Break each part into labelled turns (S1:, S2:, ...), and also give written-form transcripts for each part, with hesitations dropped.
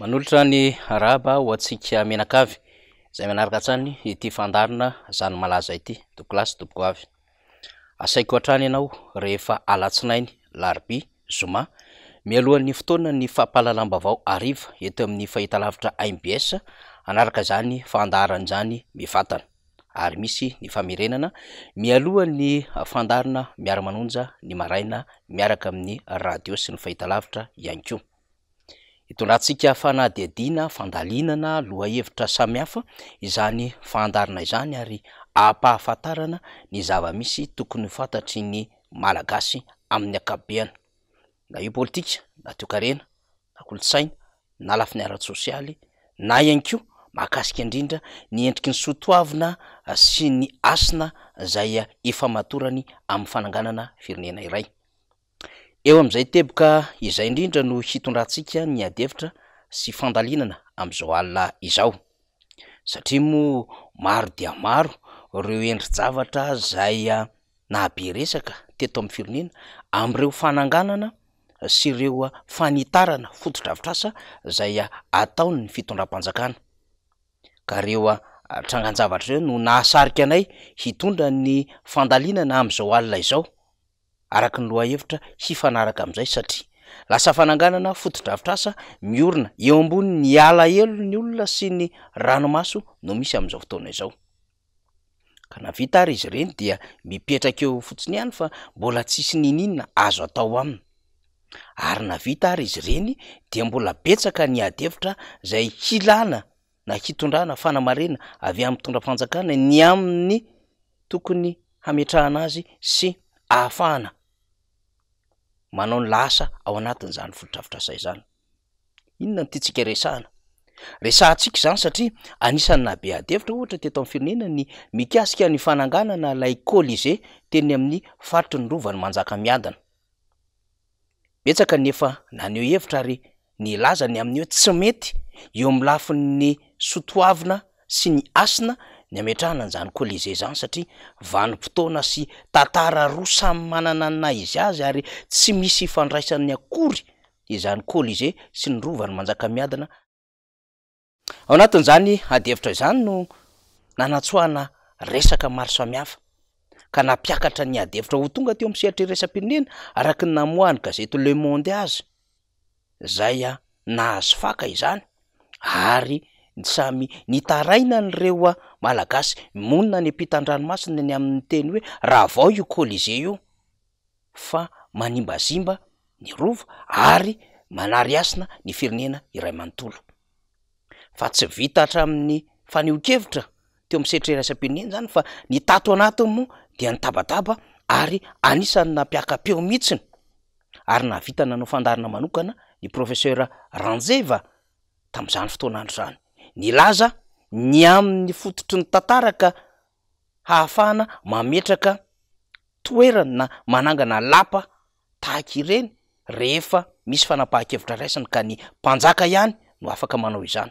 S1: Manolotra ny arahaba ho antsika mianakavy izay manaraka hatrany ity fandaharana Zany Malaza ity, tompokolahy sy tompokovavy. Asaiko hatrany ianao rehefa alatsinainy, larobia, zoma, mialohan'ny fotoanan'ny fampahalalam-baovao hariva eto amin'ny fahitalavitra mbs hanaraka izany fandaharana izany mivantana. Ary misy ny famerenana mialohan'ny fandaharana miara-manonja ny maraina miaraka amin'ny radio sy ny fahitalavitra ihany koa. Itondrantsika fanadihadiana, fandalinana lohahevitra samihafa izany fandaharana izany ary ampahafantarana ny zava-misy tokony ho fantatry ny Malagasy amin'ny ankapobeny, na io politika, na toekarena, na kolontsaina, na lafiny ara-tsosialy, na ihany koa mahakasika indrindra ny endriky ny soatoavina sy ny hasina izay ifamatorany amin'ny fananganana firenena iray. Eo amin'izay teboka izay indrindra no hitondrantsika ny adihevitra sy fandalinana amin'izao alina izao. Satria moa maro dia maro ireo endri-javatra izay nahabe resaka teto amin'ny firenena amin'ireo fananganana sy ireo fanitarana fotodrafitrasa izay ataon'ny fitondram-panjakana. Ka ireo trangan-javatra ireo no nahasarika anay hitondra ny fandalinana amin'izao alina izao. araka ny lohahevitra hifanaraka amin'izay satria lasa fananganana fotodrafitrasa miorina eo ambonin'ny alahelon'ny olona sy ny ranomaso no misy amin'izao fotoana izao. Ka na vita ary izy ireny dia mipetraka eo fotsiny ihany fa mbola tsisy niniana azo atao aminy. Ary na vita ary izy ireny dia mbola betsaka ny ady hevitra izay hilana na hitondrana fanamarena avy amin'ny mpitondra fanjakana ny amin'ny tokony hametrahana azy sy ahafahana manao ny lahasa ao anatin'izany fotodrafitrasa izany. Inona no tiantsika resahana? Resahantsika izany satria anisan'ny nahabe ady hevitra ohatra teto amin'ny firenena ny mikasika ny fananganana ilay Colisée teny amin'ny faritry ny Rovan'i Manjakamiadana. Betsaka ny efa naneho hevitra ary nilaza ny amin'ny hoe tsy mety eo amin'ny lafin'ny sotoavina sy ny hasina ny hametrahana an'izany Colisée izany satria vanim-potoana sy tantara roa samy manana ny naha izy azy ary tsy misy ifandraisany akory izany Colisée sy ny Rovan'i Manjakamiadana. Ao anatin'izany adihevitra izany no nanatsoahana resaka maro samihafa ka nampiakatra ny adihevitra ho tonga teo amin'ny sehatra iraisam-pirenena araka ny namoahan'ny gazety Le Monde azy, izay nahazo faka izany ary samy nitarainan'ireo Malagasy monina any ampitan-dranomasina ny amin'ny teny hoe ravao io Colisée io. fa manimbazimba ny rova ary manary hasina ny firenena iray manontolo. Fa tsy vita hatramin'ny fanehoan-kevitra teo amin'ny sehatra iraisam-pirenena izany fa ny tato anatiny moa dia nitabataba ary anisan'ny nampiaka-peo mihitsiny ary nahavita nanao fandaharana manokana ny Professeur Ranjeva tamin'izany fotoan'andro izany. Nilaza ny amin'ny fototry ny tantara ka hahafahana mametraka toerana na manangana lapa tahaka ireny rehefa misy fanapahan-kevitra raisina ka ny mpanjaka ihany no afaka manao izany.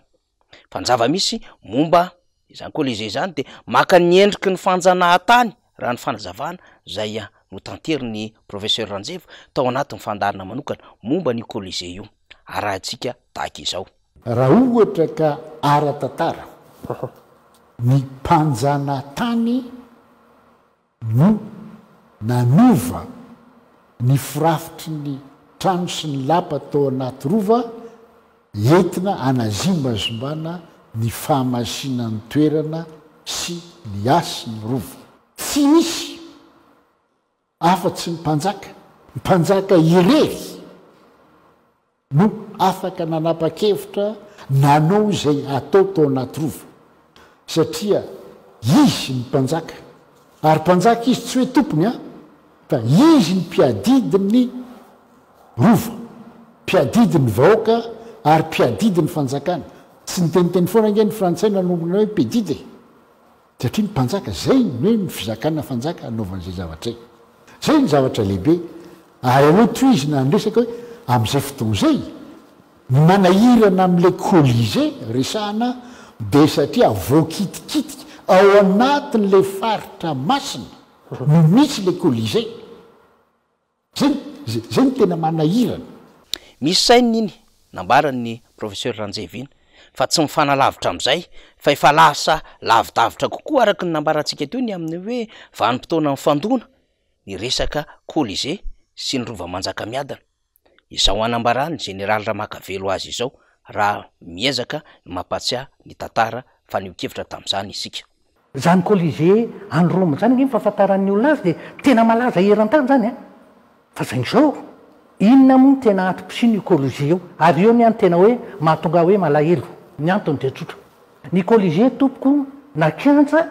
S1: Fa ny zava-misy momba izany Colisée izany dia maka ny endriky ny fanjanahantany raha ny fanazavana izay notanterin'ny Professeur Ranjeva tao anatin'ny fandaharana manokana momba an'io Colisée io. Arahintsika tahaka izao.
S2: Raha ohatra ka ara-tantara, ny mpanjanatany no nanova ny firafitry ny trano sy ny lapa tao anaty rova entina hanazimbazimbana ny fahamasinan'ny toerana sy ny hasin'ny rova. Tsy nisy afa-tsy ny mpanjaka, mpanjaka irery no afaka nanapa-kevitra nanao izay atao tao anaty rova, satria izy ny mpanjaka, ary mpanjaka izy tsy hoe tompony an, fa izy ny mpiadidy ny rova, mpiadidy ny vahoaka ary mpiadidy ny fanjakana, tsy niteniteny foana ange ny frantsay nanomboka hoe mpiadidy e! Satria ny mpanjaka, zay ny hoe ny fizakana fanjaka anaovana izay zavatra izay. Zay ny zavatra lehibe. Ary aleo tohizina ny resaka hoe amin'izay fotoana izay, ny manahirana amin'ilay Colisée resahana dia satria voakitikitika ao anatin'ilay faritra masina no misy ilay Colisée. Zay, zay no tena manahirana.
S1: Misy sainina iny. Nambaran'ny Professeur Ranjevina fa tsy mifanalavitra amin'izay fa efa lasa lavidavitra kokoa araka ny nambarantsika teo ny amin'ny hoe vanim-potoana mifandona ny resaka Colisée sy ny Rova Manjakamiadana. Izao anambaran'ny Jeneraly Ramakavelo azy izao raha miezaka ny mampahatsiahy ny tantara fanehoan-kevitra tamin'izany isika.
S3: Izany Colisée any Roma izany ange ny fahafantaran'ny olona azy dia tena malaza eran-tany izany an! Fa saingy izao, inona moa no tena antom-pisian'io Colisée io? Ary eo ny ahy no tena hoe mahatonga ahy hoe malahelo. Ny antony dia tsotra. Ny Colisée tompoko na kianja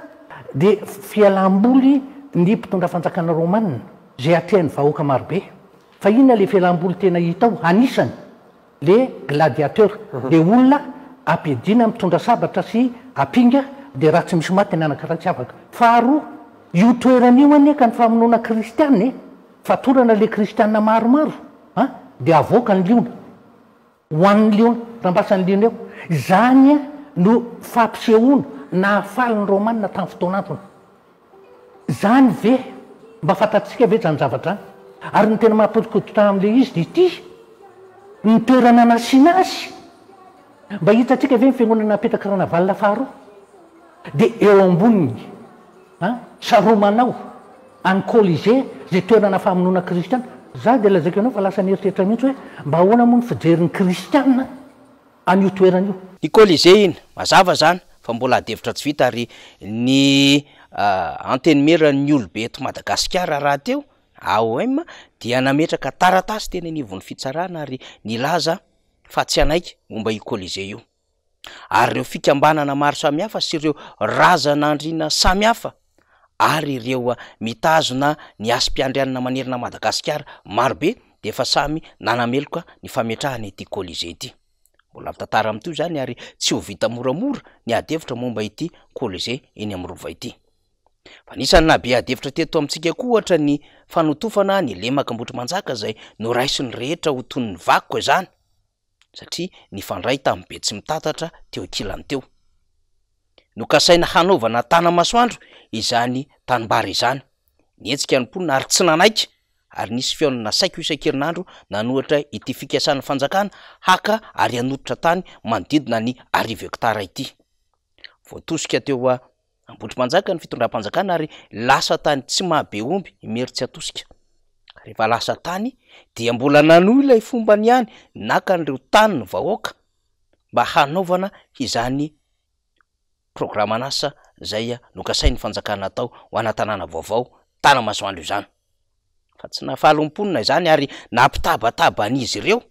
S3: dia fialam-boly ny mpitondra fanjakana romana izay atrehan'ny vahoaka marobe. Fa inona le fialam-boly tena hita ao? Anisany le gladiateur, le olona ampiadiana mitondra sabatra sy apinga de raha tsy misy maty ny anankiray tsy afaka. Faharoa, io toerana io anie ka ny famonoana kristiana e! Fatorana le kristiana maromaro an, de avoaka ny liona. Hohanin'ny liona, rambasan'ny liona eo. Izany no fampisehoana nahafaly ny Romana tamin'ny fotoan'androny. Izany ve? Mba fantatsika ve izany zavatra izany? Ary ny tena mahapotipotika amin'ilay izy dia ity, ny toerana nasiana azy. Mba hitantsika ve ny fiangonana napetrak'i Ranavalona faharoa? Dia eo amboniny, an, saromanao any Colisée, izay toerana famonoana kristiana. Za dia lazaiko anao fa lasa nieritreritra mihitsy hoe mba ahoana moa ny fijerin'ny kristiana an'io toerana io.
S1: Ny Colisée iny, mazava izany fa mbola adihevitra tsy vita ary ny Antenimieran'ny olobe eto Madagasikara rahateo, AOM, dia nametraka taratasy teny anivon'ny fitsarana ary nilaza fa tsy hanaiky momba io Colisée io. Ary ireo fikambanana maro samihafa sy ireo razan'andriana samihafa ary ireo mitazona ny hasim-piandrianana manerana Madagasikara marobe dia efa samy nanameloka ny fametrahana ity Colisée ity. Mbola mitantara mitohy izany ary tsy ho vita moramora ny ady hevitra momba ity Colisée eny amin'ny Rova ity. Fa anisan'ny nahabe ady hevitra teto amintsika koa ohatra ny fanotofana ny lemaka Ambohitrimanjaka izay noraisin'ny rehetra ho toy ny vakoka izany satria nifandray tamin'ny Betsimitatatra teo ankilany teo. Nokasaina hanaovana Tanamasoandro izany tanimbary izany. Nihetsika ny mponina ary tsy nanaiky ary nisy fihaonana saika isan-kerinandro nanohitra ity fikasan'ny fanjakana haka ary hanoritra tany manodidina ny arivo hektara ity. Voatosika teo Ambohitrimanjaka ny fitondram-panjakana ary lasa tany tsy mahabe omby Imerintsiatosika. Rehefa lasa tany dia mbola nanohy ilay fombany ihany naka an'ireo tany ny vahoaka mba hanaovana izany programan'asa izay nokasain'ny fanjakana atao ho ana tanàna vaovao Tanamasoandro izany. Fa tsy nahafaly ny mponina izany ary nampitabataba an'izy ireo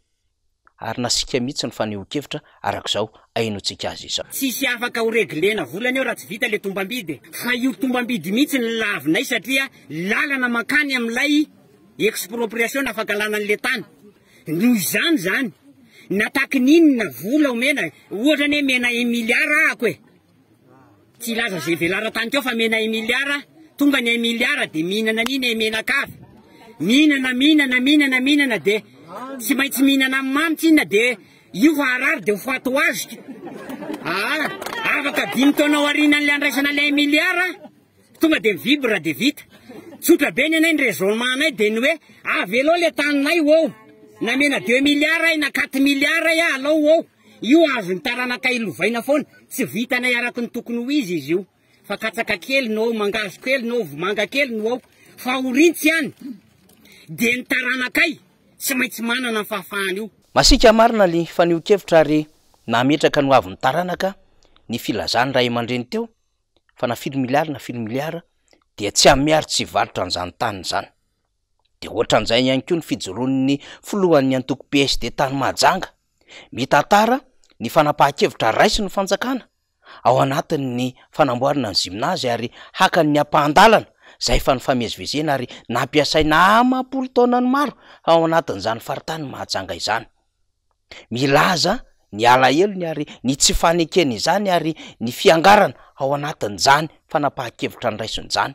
S1: ary nasiaka mihitsy ny fanehoan-kevitra araka izao ahenoantsika azy izao.
S4: Tsisy afaka ho reglena volana eo raha tsy vita le tombambidy e! Fa io tombambidy mihitsy no lavinay satria lalana mankany amin'ilay expropriation na fangalana an'le tany. Noho izany izany, na takin'inona vola omena, ohatra anie omena un milliard ahako e! Tsy hilaza izay velaran-tany teo fa mena un milliard, tonga ny un milliard dia mihinana an'iny e menakavy. Mihinana, mihinana, mihinana, mihinana dia tsy maintsy mihinana amin'ny mamy tsinona dia io fa harary dia ho faty ho azy. Aa, afaka dimy taona aorianan'ilay andraisana ilay un milliard, tonga dia mi-vibre dia vita. Tsotra be ny anay ny raisonnement anay dia ny hoe avelao ilay taninay ho eo. Na mena deux milliards ay na quatre milliards ay alao ho eo. Io azon'ny taranakay lovaina foana, tsy vitanay araka ny tokony ho izy izy io, fa katsaka kely no ao, mangahazo kely no ao, vomanga kely no ao, fa ho rintsy ihany dia ny taranakay tsy maintsy manana ny fahafahana io.
S1: Masiaka marina ny fanehoan-kevitra ary nametraka ny hoavin'ny taranaka ny filazan'ny ray aman-dreny teo fa na firy miliara na firy miliara dia tsy hanome ary tsy hivarotra an'izany tany izany. Dia ohatran'izay ihany koa ny fijoroan'ny filohan'ny antoko PSD tany Mahajanga Mitantara ny fanapahan-kevitra raisin'ny fanjakana ao anatin'ny fanamboarana ny gymnase ary haka ny ampahan-dalana izay efa nifamezivezena ary nampiasaina amam-polo taonany maro ao anatin'izany faritany Mahajanga izany. Milaza ny alahelony ary ny tsy fanekena izany ary ny fiangarana ao anatin'izany fanapahan-kevitra noraisiny izany.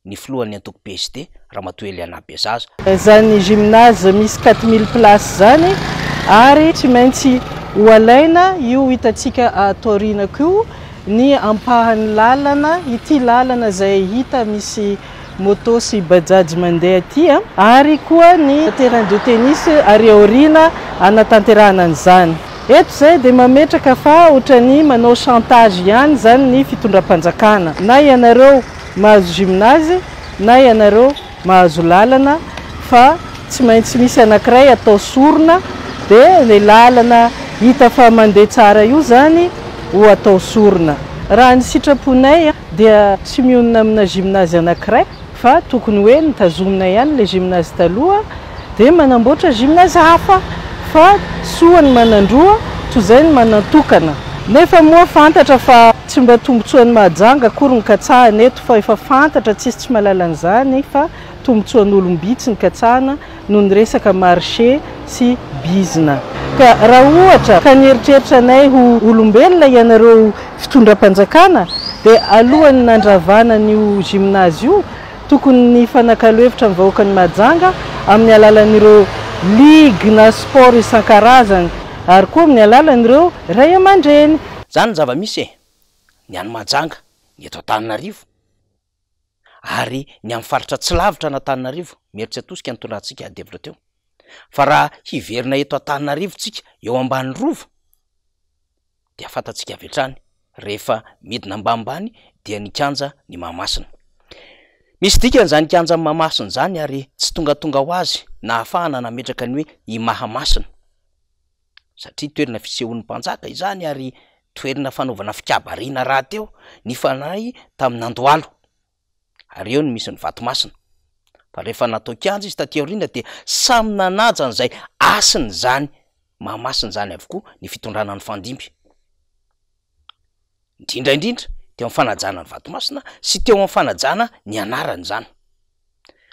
S1: ny filohan'ny antoko PSD, Ramatoa Eliana Bezaza.
S5: Izany gymnase misy 4000 places izany ary tsy maintsy ho alaina io hitantsika ato aorianako io ny ampahan'ny lalana, ity lalana izay hita misy moto sy bajaj mandeha aty ary koa ny terrain de tennis ary aoriana hanatanterahana an'izany. Eto izay dia mametraka fa ohatran'ny manao chantage ihany izany ny fitondram-panjakana. Na ianareo mahazo gymnase na ianareo mahazo lalana fa tsy maintsy misy anankiray atao sorona dia ilay lalana hita fa mandeha tsara io izany ho atao sorona. Raha ny sitraponay dia tsy mionona amina gymnase anankiray fa tokony hoe notazomina ihany ilay gymnase taloha dia manamboatra gymnase hafa fa soa ny manan-droa toy izay ny manan-tokana. Nefa moa fantatra fa tsy mba tombotsoan'i Mahajanga akory no katsahina eto fa efa fantatra tsisy tsy mahalala an'izany fa tombotsoan'olom-bitsy no katsahina noho ny resaka marché sy bizina. Ka raha ohatra ka nieritreritra anay ho olombelona ianareo fitondram-panjakana dia alohan'ny nandravana an'io gymnase io Tokony nifanakalo hevitra ny vahoakan'i Mahajanga amin'ny alalan'ireo ligue na sport isan-karazany ary koa amin'ny alalan'ireo ray aman-dreny.
S1: Izany ny zava-misy e! Ny any Mahajanga, ny eto Antananarivo ary ny amin'ny faritra tsy lavitra an'Antananarivo, Imerintsiatosika nitondrantsika ady hevitra teo. Fa raha hiverina eto Antananarivo tsika, eo ambany rova, dia fantatsika avy hatrany rehefa midina ambanimbany dia ny kianja ny Mahamasina. Misy dikany izany kianjan'i Mahamasina izany ary tsy tongatonga ho azy nahafahana nametraka ny hoe i Mahamasina satria toerana fisehoan'ny mpanjaka izany ary toerana fanaovana fikabariana rahateo nifanahy tamin'Andohalo. ary eo no misy ny vato masina. Fa rehefa natao kianja izy taty aoriana dia samy nanaja an'izay hasiny izany Mahamasina izany avokoa ny fitondrana nifandimby. Indrindra indrindra teo amin'ny fanajana ny vato masina sy teo amin'ny fanajana ny anarany izany.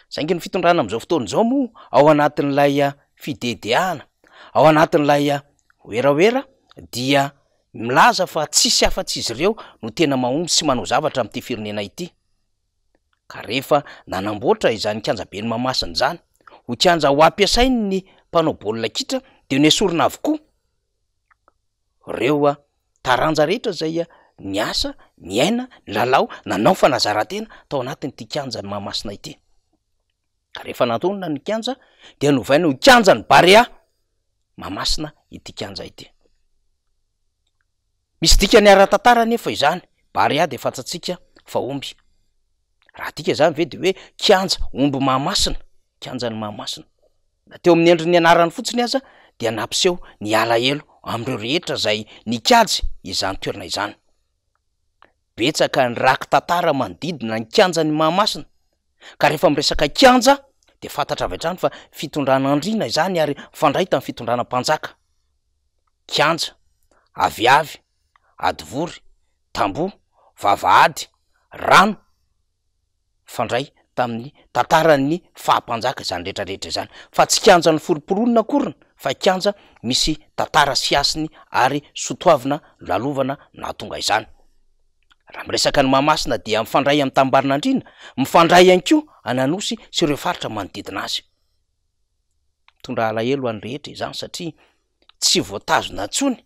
S1: Saingy ny fitondrana amin'izao fotoana izao moa ao anatin'ilay fidedeahana, ao anatin'ilay werawera dia Milaza fa tsisy afa-tsy izy ireo no tena mahomby sy manao zavatra amin'ity firenena ity. Ka rehefa nanamboatra izany kianjaben'i Mahamasina izany ho kianja ho ampiasain'ny mpanao baolina kitra dia nesorina avokoa ireo taranja rehetra izay niasa, niaina, nilalao, nanao fanazaran-tena tao anatin'ity kianjan'i Mahamasina ity. Ka rehefa nantonina ny kianja dia novaina ho kianjan'ny Barea Mahamasina ity kianja ity. Misy dikany ara-tantara anefa izany, Barea dia fantatsika fa omby. Raha adika izany ve dia hoe kianja omby Mahamasina, kianjan'i Mahamasina. Na teo amin'ny endriny anarany fotsiny aza dia nampiseho ny alahelo amin'ireo rehetra izay nikajy izany toerana izany. Betsaka ny raki-tantara manodidina ny kianjan'i Mahamasina, ka rehefa miresaka kianja dia fantatra avy hatrany fa fitondrana andriana izany ary mifandray tamin'ny fitondrana mpanjaka. Kianja, aviavy, adivory, tamboho, vavahady, rano. Nifandray tamin'ny tantaran'ny faha-mpanjaka izany rehetra rehetra izany, fa tsy kianjan'ny foromporonina akoriny fa kianja misy tantara sy hasiny ary sotoavina nolalovana nahatonga izany. Raha miresaka an'i Mahamasina dia mifandray amin'ny Tanimbarinandriana, mifandray ihany koa an'Anosy sy ireo faritra manodidina azy. Mitondra alahelo ho an'ny rehetra izany satria tsy voatazona intsony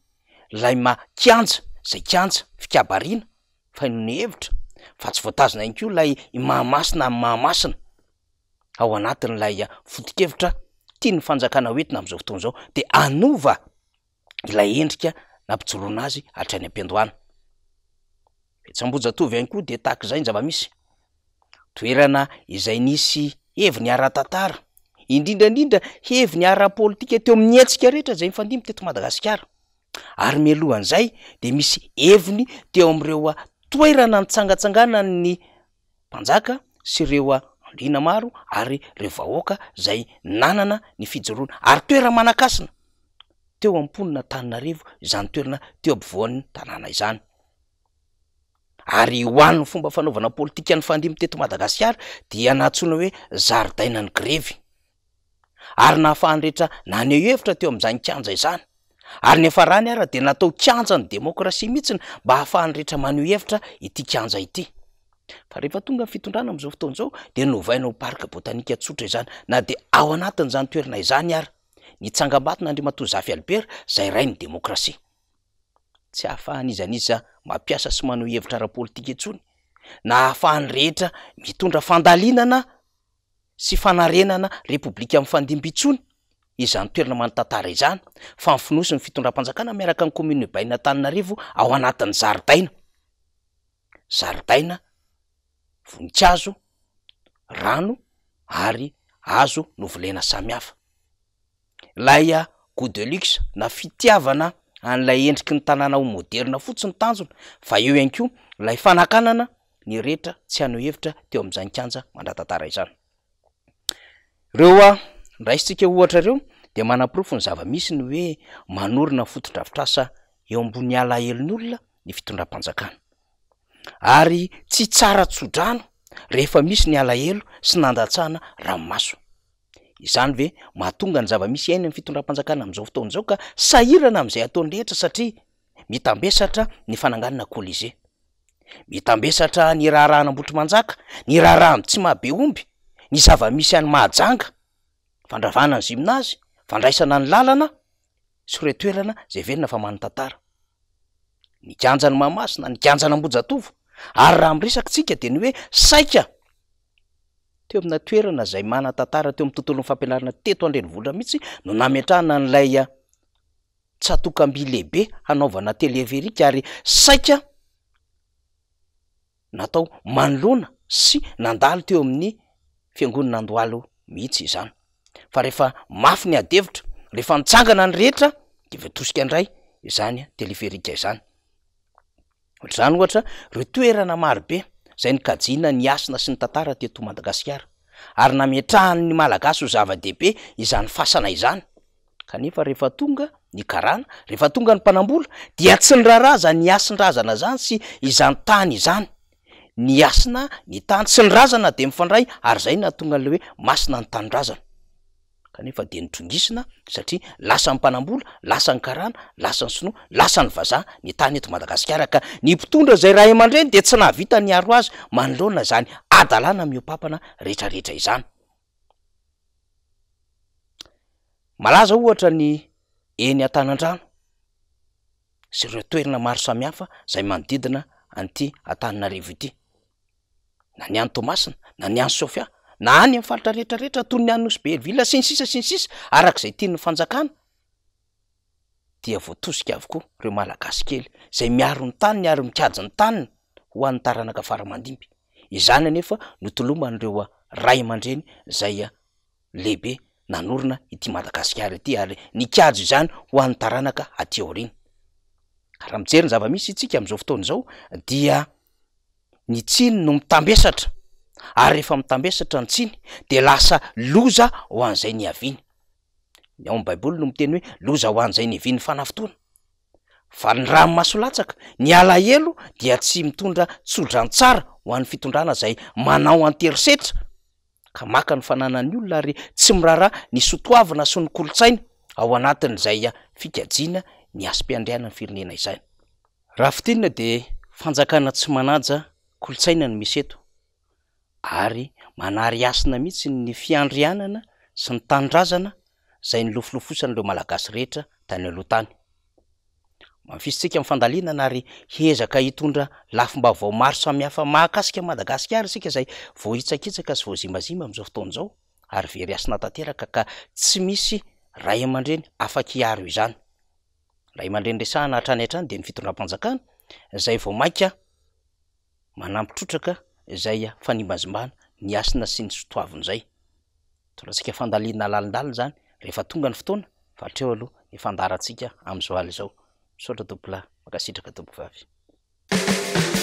S1: ilay maha kianja izay kianja fikabariana fa ny hevitra fa tsy voatazona ihany koa ilay i Mahamasina amin'ny Mahamasina ao anatin'ilay foto-kevitra tian'ny fanjakana hoentina amin'izao fotoana izao dia hanova ilay endrika nampijoroana azy hatrany am-piandohana. Etsy Ambohijatovo ihany koa dia tahaka izay ny zava-misy. Toerana izay nisy heviny ara-tantara, indrindra indrindra heviny ara-politika teo amin'ny hetsika rehetra izay nifandimby teto Madagasikara. Ary mialohan'izay dia misy heviny teo amin'ireo toerana nitsangatsanganan'ny mpanjaka sy ireo andriana maro ary ireo vahoaka izay nanana ny fijoroana ary toera-manan-kasina teo amin'ny mponin'Antananarivo izany toerana teo ampovoan'ny tanàna izany. Ary ho an'ny fomba fanaovana politika nifandimby teto Madagasikara dia nantsoina hoe zaridainan'ny grevy. Ary nahafahan'ny rehetra naneho hevitra teo amin'izany kianja izany. Ary niafarany ara dia natao kianjan'ny demokrasia mihitsy mba hahafahan'ny rehetra maneho hevitra ity kianja ity. Fa rehefa tonga ny fitondrana amin'izao fotoana izao dia novaina ho parc botanique tsotra izany na dia ao anatin'izany toerana izany ara ny tsangambaton'Andriamatoa Zafy Albert izay rain'ny demokrasia. Tsy ahafahan'iza n'iza mampiasa sy maneho hevitra ara-politika intsony. na ahafahan'ny rehetra mitondra fandalinana sy fanarenana Repoblika mifandimby intsony izany toerana manan-tantara izany fa ny fonosin'ny fitondram-panjakana miaraka amin'ny Commune Urbaine Antananarivo ao anatin'ny zaridaina. Zaridaina, voninkazo, rano ary hazo novolena samihafa. Ilay gout de luxe na fitiavana an'ilay endriky ny tanàna ho moderina fotsiny tanjona fa eo ihany koa ilay fanakanana ny rehetra tsy haneho hevitra teo amin'izany kianja mandra-tantara izany. Ireo raisintsika ohatra ireo dia manaporofo ny zava-misy ny hoe manorina fotodrafitrasa eo ambony alahelon'ny olona ny fitondram-panjakana. Ary tsy tsara tso-drano rehefa misy ny alahelo sy nandatsahana ranomaso. Izany ve mahatonga ny zava-misy iainan'ny fitondram-panjakana amin'izao fotoana izao ka sahirana amin'izay ataony rehetra satria mitambesatra ny fananganana Colisée. Mitambesatra ny raharahan'Ambohitrimanjaka, ny raharahan'i Tsimahabeomby, ny zava-misy any Mahajanga, fandravana ny gymnase, fandraisana ny lalana sy ireo toerana izay heverina fa manan-tantara. Ny kianjan'i Mahamasina, ny kianjan'Ambohijatovo. Ary raha miresaka isika dia ny hoe saika teo amina toerana izay manan-tantara teo amin'ny tontolon'ny fampianarana teto an-drenivohitra mihitsy no nametrahana an'ilay tsatokam-by lehibe hanaovana téléphérique ary saika natao manoloana sy nandalo teo amin'ny fiangonana Andohalo mihitsy izany. Fa rehefa mafy ny ady hevitra, rehefa nitsangana ny rehetra dia voatosika indray izany téléphérique izany. Ohatr'izany ohatra ireo toerana marobe izay nikajiana ny hasina sy ny tantara teto Madagasikara ary nametrahan'ny Malagasy ho zava-dehibe izany fasana izany. Kanefa rehefa tonga ny karana, rehefa tonga ny mpanambola dia tsy niraharaha izany hasin-drazana izany sy izany tany izany. Ny hasina, ny tany sy ny razana dia mifandray ary izay no nahatonga an'ilay hoe masina ny tanindrazana. Kanefa dia nitrongisina satria lasa ny mpanambola, lasa ny karana, lasa ny sinoa, lasa ny vazaha ny tany eto Madagasikara ka ny mpitondra izay ray aman-dreny dia tsy nahavita niaro azy manoloana izany hadalana mihoa-pampana rehetrarehetra izany. Malaza ohatra ny eny Antanandrano sy ireo toerana maro samihafa izay manodidina an'ity Antananarivo ity. Na ny any Toamasina, na ny any Sofia, na any amin'ny faritra rehetra rehetra toy ny any Nosy Be Hell-Ville sy ny sisa sy ny sisa araka izay tian'ny fanjakana dia voatosika avokoa ireo Malagasy kely izay miaro ny taniny ary mikajy ny taniny ho an'ny taranaka fara aman-dimby. Izany anefa no toloman'ireo ray aman-dreny izay lehibe nanorina ity Madagasikara ity ary nikajy izany ho an'ny taranaka aty aoriana. Raha mijery ny zava-misy isika amin'izao fotoana izao dia ny tsiny no mitambesatra ary rehefa mitambesatra ny tsiny dia lasa loza ho an'izay niaviany. Ny ao amin'ny baiboly no miteny hoe loza ho an'izay niavian'ny fanafitoana. Fa ny ranomaso latsaka, ny alahelo dia tsy mitondra tso-drantsara ho an'ny fitondrana izay manao an-terisetra ka maka ny fananan'ny olona ary tsy miraharaha ny sotoavina sy ny kolontsaina ao anatin'izay fikajiana ny hasim-piandrianan'ny firenena izay. Raha fintinina dia fanjakana tsy manaja kolontsaina no misy eto ary manary hasina mihitsy ny fiandrianana sy ny tanindrazana izay nilofilofosan'ireo Malagasy rehetra tany aloha tany. Mafisintsika amin'ny fandalinana ary hiezaka hitondra lafim-baovao maro samihafa mahakasika an'i Madagasikara isika izay voahitsakitsaka sy voazimbazimba amin'izao fotoana izao ary very hasina tanteraka ka tsy misy ray aman-dreny afaka hiaro izany. Ray aman-dreny resahana hatrany hatrany dia ny fitondram-panjakana izay vao mainka manampy trotraka izay fanimbazimbana ny hasina sy ny sotoavina izay. Tondratsika fandalinana lalindalina izany rehefa tonga ny fotoana fa hatreo aloha ny fandaharantsika amin'izao alina izao. Misaotra tompokolahy, mankasitraka tompokovavy.